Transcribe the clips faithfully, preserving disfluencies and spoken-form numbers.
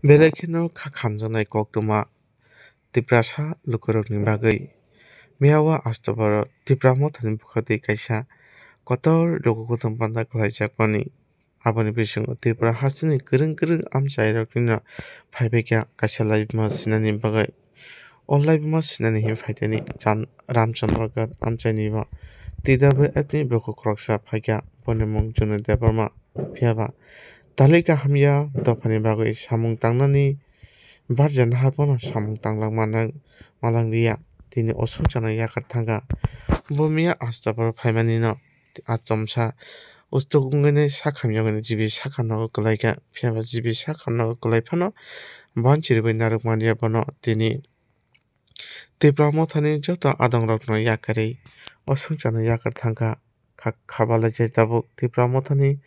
Belai kheno kha khamjaknai koktwma Tiprasa lukurokni bagwi. Miyao October-o Tipra Mothani bukhotwi kaisa kotor luku kuthum panda kwlaijakmani. Aboni bisingo Tripura hasteni kwrwng kwrwng amchairoknino phaibaikha kaisa laibuma sinani bagwi. O laibuma sinani him phaitani Chan-, Ramchandra Ghat amchaini bo T W F ni bukhuk khoroksa phaikha, boni mung Junu Debbarma. Phiyaba talika hamya dophani bagwi samung tangnani barja naharphano samung tanglangma nang-, malangriya. Tini osung chana yakar thangkha. Bo miya October phaimanino achomsa ustuk wngwi sakhamyogwi G B sakha nogo kwlaikha. Phiyaba G B sakha nogo kwlai phano banchirwi narwkmaniya bono tini Tipra Mothani joto adongrokno yakarwi osung chana yakar thangkha. Kha-, khabalaijak tabuk Tipra Mothani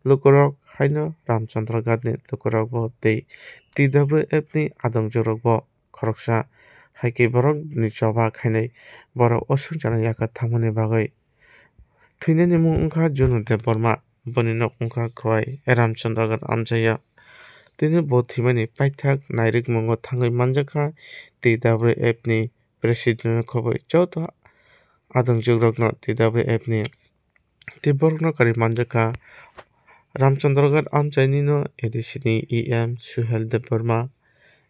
lukurok haino Ramchandra Ghatni lukurokbo tei T W F ni adongjokrokbo khoroksa hai khe borokni choba khainai borok osung chana yakar thangmani bagwi. Thwinani mung wngkha Junu Debbarma, boni nok wngkha Khowai Ramchandra Ghat amchaya. Tini bo thwimani paithak nairwkmungo thangwi manjakha T W F ni president khobwi joto adongjokrokno T W F ni tei borokno kwrwi manjakha. Ramchandra Ghat amchainino A D C ni E M Suhel Debbarma,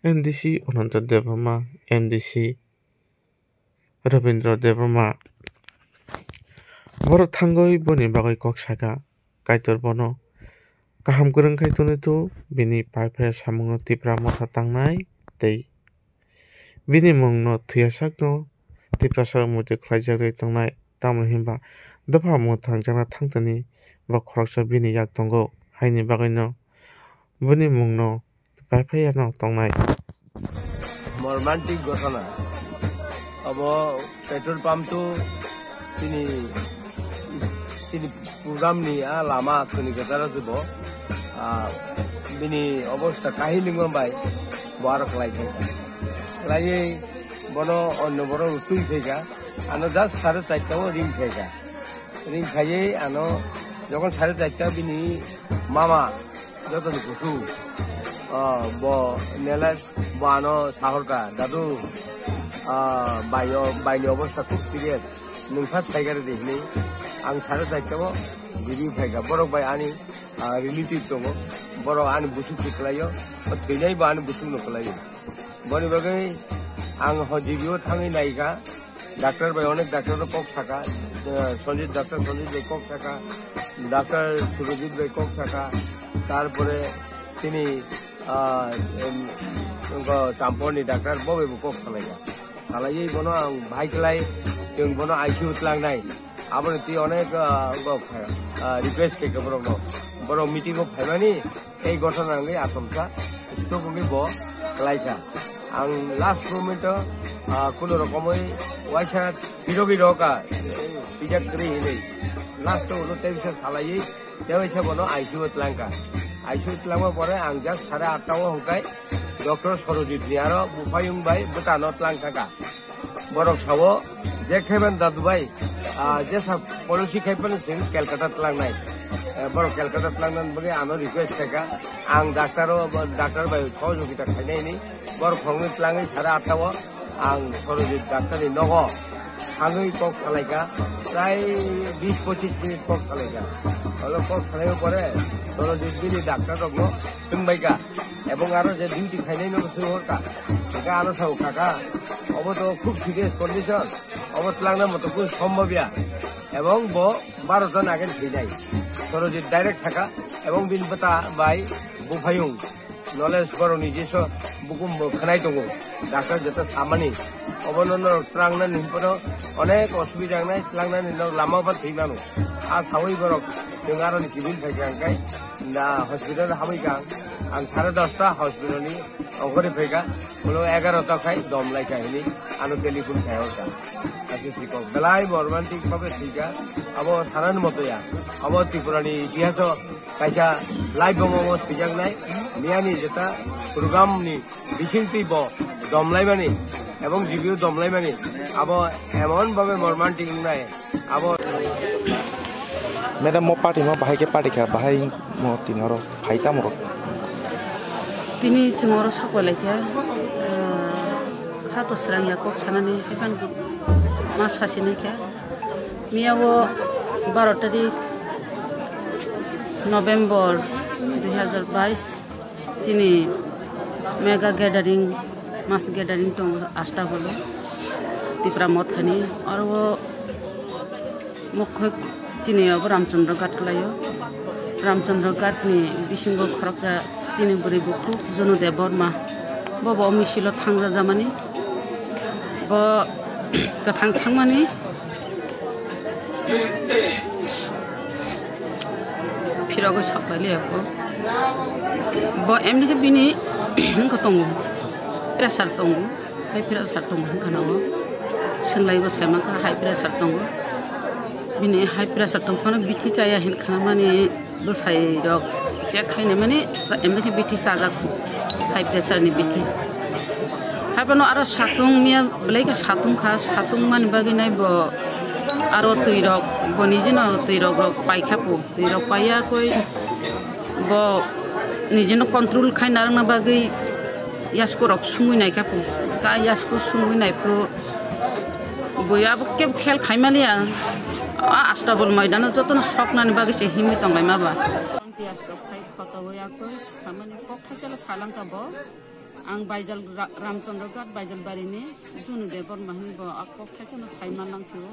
M D C Ananta Debbarma, M D C Rabindra Debbarma. Borok thangwi boni bagwi kok sakha, Kaitor bono kaham kwrwng khai tongwi thu, bini pai phai samungno Tipra Motha tangnai tei bini mungno thwiyasakno Tiprasa muitu khlaijagwi tongnai. Tamoni hinba dopha mwthangjakna thangtani bo khoroksa bini yak tongo, haini bagwino bini mungno pai phai yano tongnai. Mormantic ghotona. Abo petrol pump to tini, tini program ni a lama kuni kotaro se bo, ah, bini obostha kahilingma bai bo aro khlai thangkha. Khlaiwi bono onno borok twi phaikha, ano just sare charta o ring phaikha. Ring khaiwi ano jokhon sare charta bini mama jotoni kusu, ah, bo nele bo ano sahorkha, "Dadu, ah, bai o, baini obostha khub serious, nwng kha phaikha rwdi," hinwi. Ang sare charta o G B phaikha, borok bai ani, ah, relative tongo, borok ani busuk se kwlaio, o thwinai bo ani busuk no kwlaio. Boni bagwi ang ho G B o thangwi naikha. Doctor bai onek doctor no kok saka, eh, Sanjit, Doctor Sanjit bai kok saka, Doctor Surajit bai kok saka, tarpore tini, ah, em, wngkha Champor ni doctor bo bai bo kok salaikha. Salaiwi bono ang bahai kwlai, chwng bono I C U tlangnai. Aboni twi onek, ah, wngkha, ah, request khaikha borokno. Borok meeting o phaimani, ei ghotona wngwi achomsa stroke wngwi bo kwlaikha. Ang last moment o, ah, kuno rokomwi waisa pirogwi rwkha, pijak kwrwi hinwi. Last o ulo tei bisa salaiwi, tei waisa bono I C U o tlangkha. I C U o tlangma pore ang just sare atta o hwnkhe Doctor Sorojit ni aro buphayung bai bwtano tlang thangkha. Borok sao, je khaiban dadu bai, ah, jesa policy khaiban chwng Calcutta tlangnai. Eh, borok Calcutta tlangnani bagwi ano request khaikha. Ang doctor o, doctor bai sohojogita khainai hinwi. Borok khoroknwi tlangwi sare atta o ang Sorojit doctor ni nogo thangwi kok salaikha. Prai bis pochis minute kok salaikha. Olo kok salaiwi pore Sorojit bini doctor rokno swngbaikha. Ebong aro je duty khainai no swng horkha. Hingkhe ano sao, "Kaka, obo to khub serious condition, obo tlangna moto kunu sombhob ya." Ebong bo baro jon age thwinai. Sorojit direct thaka, ebong bini bwta bai buphayung, knowledge borokni jeso bukum bo khwnai tongo, doctor jeta samani. Obono norok tlangnani hinphano onek osubida wngnai, tlangnani norok lama bo thwi mano. A sawi borok chwng aroni kibil phaikha hwnkhe, na hospital hamwi kha ang, ang sare dosta hospital ni ongkhorwi phaikha, ulo egarota khai dom laikha hinwi ano telephone khai hor kha. Aswk thwikha, belai bo romantic bhabe thwikha, abo sanani moto ya, abo Tripura ni itihaso kaisa live bomo thwijaknai, miyani jeta program ni bisingtwi bo domlaimani, ebong G B o domlaimani, abo emon bhabe mormantic wngnai, abo. Madam, mo party mo bahai khe party kha, bahai mo tini oro phai tamo rok. Tini chwng oro sapai laikha, ah, kha to srang ya kok sanani, haikhe ma sasinai kha. Miya o baro tarik November dui hazar bais chini mega gathering, mass gathering tongo Astabolo Tipra Mothani. Oro o Mokhe chini abo Ramchandra Ghat kwlaio. Ramchandra Ghat ni bisingo khoroksa chini bwrwi bukhuk Junu Debbarma. Bo bo misilo thangjajamani. Bo kwthang thangmani. Phirogwi sok paili abo. Bo emni khe bini wngkha tongo. Pressure tongo. High pressure tongo wngkha na o. Swnglaio bo sai mankha high pressure tongo. Bini high pressure tong phano bithi chaya hin khana mani bwsai rok check khaina mani emni khe bithi chajak high pressure ni bithi. Hai phano aro satung miya belai khe satung kha, satung mani bagwi nai bo aro twi rok bo nijino twi rok rok paikha po. Twi rok paiya koi bo nijino control khai narwkna bagwi yasku rok sungwi naikha po. Ka yasku sungwi naiphru bui abo kebo khel khaimaliya. A Astabol maidano jotono soknani bagwi se himwi tonglaima ba. Yasrok khai khochogwi yakoi samani kok thaisala salangkha bo. Ang Baijal Ra-, Ramchandra Ghat Baijal barini Junu Debbarma hinwi bo a kok thaisano saiman langsio.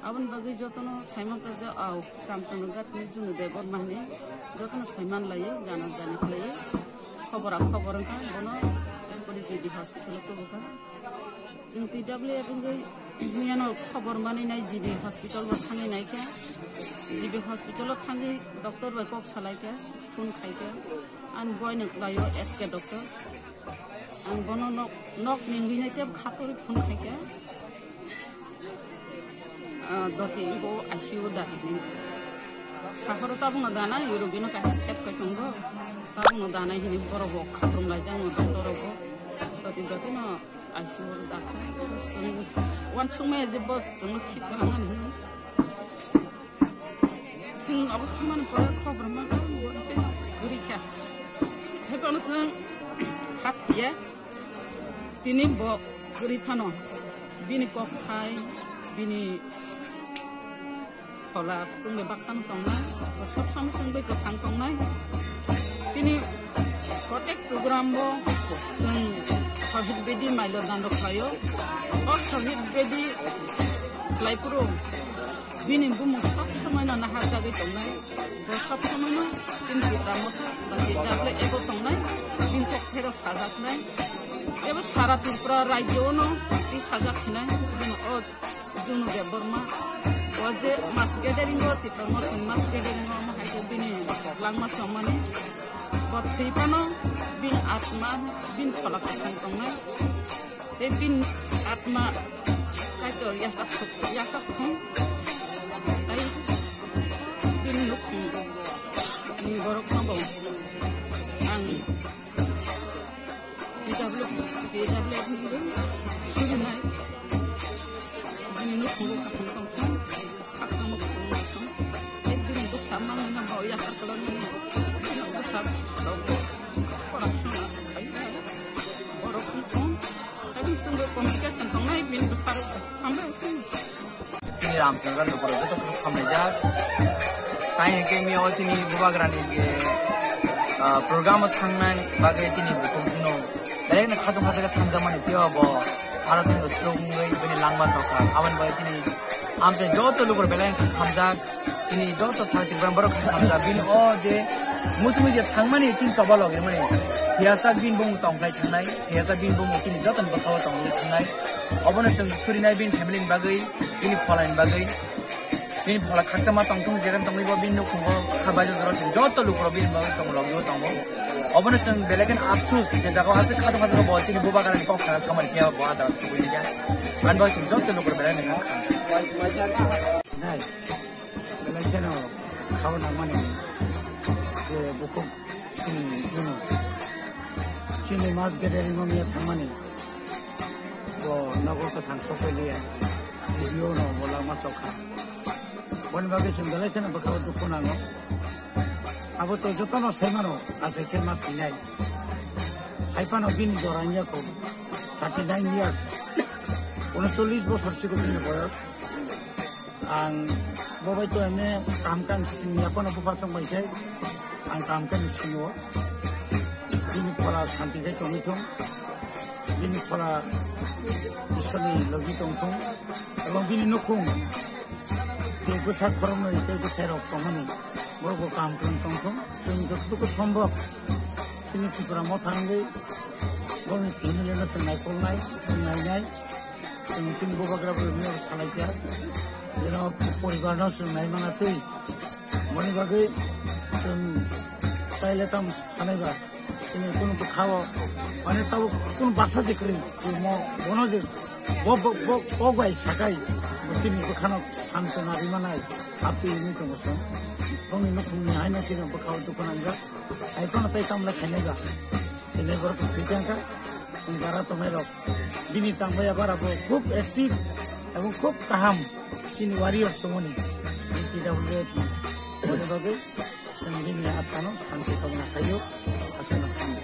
Aboni bagwi jotono saiman kaja au Ramchandra Ghat ni Junu Debbarma hinwi jotono saiman laio, jana jani khlaiwi. Khobor a khobor wngkha bono G B hospital o tubukha. Chwng T W F wngwi miyano khobor manwi nai G B hospital o thangwi naikha. G B hospital o thangwi doctor bai kok salaikha, phone khaikha. Ani boino kwlaio S K doctor. Ang bono nok, nok ningwi nai tei khatorwi phone khaikha. Ah, doti bo I C U dati ni. Sahoro tabukno dana, yurugino kaisa sep kai tongo. Tabukno dana hini borok bo khatung laijak no doctor rok bo. Doti doti no I C U dakha. Chwng wansukmaya je bo chwngno khit kaham mani hino. Chwng abo thangmani pore khobor mankha, bo se kwrwi kha. Hai phano chwng kha thwiya. Tini bo kwrwi phano bini kokthai, bini phola chwng bai baksa no tongnai, bo sob somoi chwng bai kwthang tongnai. Tini protek program bo chwng Shahid Bedi mailo dando khlaio. O Shahid Bedi khlai phuru bini bumung sob somoi no naharjagwi tongnai. Bo sob somoi no chini Tipra Motha ba T W F o tongnai. Bini kok phero sajaknai. Ebo sara Tripura rajyo no twi sajak hinai. Bini o Junu Debbarma, o je mass gathering o, Tipra Mothani mass gathering o, omo hai khe bini langma chongmani, bo thwi phano bini atma, bini phola kwthang tongnai, tei bini atma Kaitor yasak, yasak thung, tei bini nukhung ni borok no bo ang P W, P W ni surinai. Bini nukhungo kaphang tongkha, khakchangma khulumma tong. Tei bini bwsa mangna bo yakar kalar mani. Bini bwsa rok bo pora songna khai. Borok wng tong. Tei bini chwngbo communication tongnai bini bwsa rok. Hambai wng tong. Chini Ramchandra Ghat ni borok joto khe hamlaijak. Tai hwnkhe mia o chini bubagrani je, ah, program o thangnai bagwi chini bukhuk jino belai no khatung khatung khe thangjak mani tei bo aro chini stroke wngwi bini langma tokha. Aboni bagwi chini amchai joto lukurok belai no hamjak. Chini joto sara Tripura borok hamjak. Bini o je muchungwi je thangmani chini choba logirmani. Phiyasak bini bumung tongkhlai thangnai. Phiyasak bini bumung chini joto ni bwkhao tongwi thangnai. Obono chwng surinai bini family ni bagwi. Bini pholani bagwi, bini phola khaksa ma tongthung, jeran tongwi bo bini nukhungo kha baijak jorok chwng joto lukurok bini bagwi tong logio tongo. Obono chwng belai kheno apsus, je jagao aswk khatung khatung bo chini bubagrani kok sana tongmani phiya bo adar tubui ya. Ani bagwi chwng joto lukurok belai kheno kha. Nai, belai kheno khao nangmani je bukhuk chini, chini, chini mass gathering o miya thangmani bo nogo kwthang sokoi liya. Video no bo langma sok kha. Boni bagwi chwng belai kheno bwkhao dukhu nango. Abo to jotono sai mano, achai khe ma sinai. Hai phano bini jora wngya kho, thirty nine years, unocholish bosor siko bini boyos. Ang bo bai to emne kam kan simi ya phano bupha song bai sai. Ang kam kan simi o. Bini phola santi khai tongwi thung. Bini phola Ishwarni logi tong thung. Ebong bini nukhung tei bwsa khoroknwi tei bwsairok tongmani borokbo kam kwrwng tong thung. Chwng jotoduku sombok chini Tripura motha wngwi borokni family no chwng naikolnai, chwng nainai, chwng chini bubagra borokno salai kha. Jeno poribar no chwng nai mana twi. Moni bagwi chwng taile tam sanai ba. Chini kunu bwkhao, mane tabuk kunu basa je kwrwi, mo bono je bo, bo, bo, bo bai sakai, bo chini bwkhano samsona rimanai, api ini tongo song. Bongni nukhungni haino chini bwkhao dukhu nangjak. Hai kono tai tamle khainai ba. Khainai borok thwi jangkha, chwng jara tongnai rok. Bini tangbai abar abo khub active, ebong khub kaham. Chini warriors tongoni. T W F ni. Boni bagwi chwng bini athano santi tongna khaio, aswkno khainai.